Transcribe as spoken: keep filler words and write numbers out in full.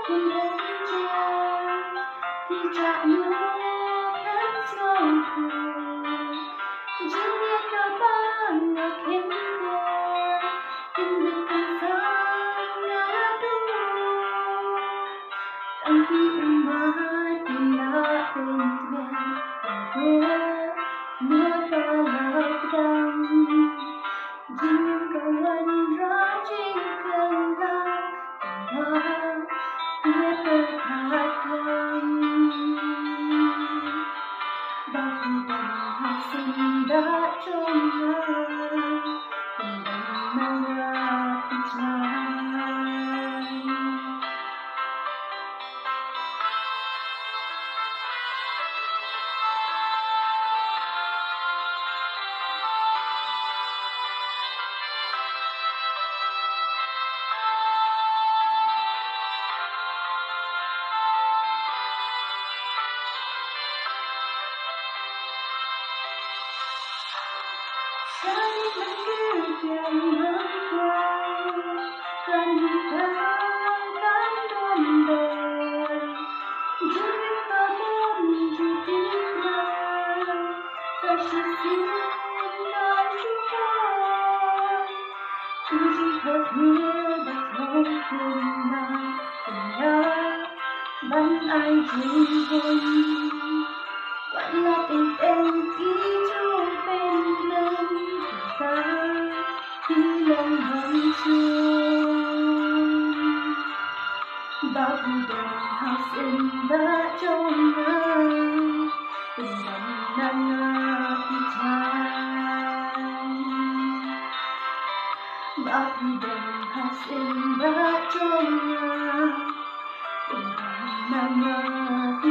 Ki jah noh phet sngewthuh, jingeh ka bang nga khein ko, kin bit kan sang nga la duh. Tang ki ummat ki la pyntieng, la duh, mut ba la pdeng. Jingim ka wanrah jingkylla, ba pyrkhat khlem. Ba phi don ha syndah jong nga, phi don na nga phi jngai. Ban ai jingkhuslai, wat la teng teng ki ju pynkyndit, ki long bym shym. Ba phi don ha syndah jong nga, phi don na nga phi jngai. Ba phi don ha syndah jong nga, phi don na nga phi